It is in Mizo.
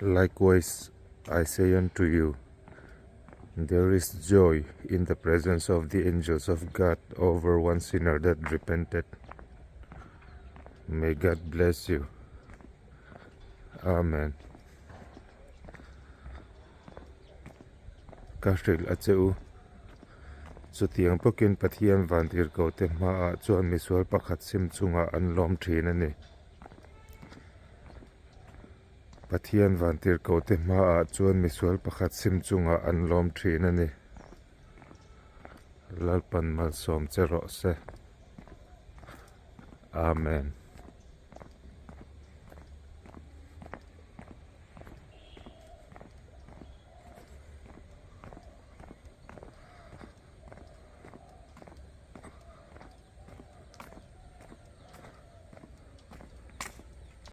Likewise I say unto you, there is joy in the presence of the angels of God over one sinner that repented. May God bless you. Amen. Ka hrilh a che u. Chutiang bawkin Pathian vantirhkohte hmaah chuan misual pakhat sim chungah an lawm thin a ni. Pathian vantirhkohte hmaah chuan misual pakhat sim chungah an lawm thin a ni. Lalpan malsawm che rawh se. Amen.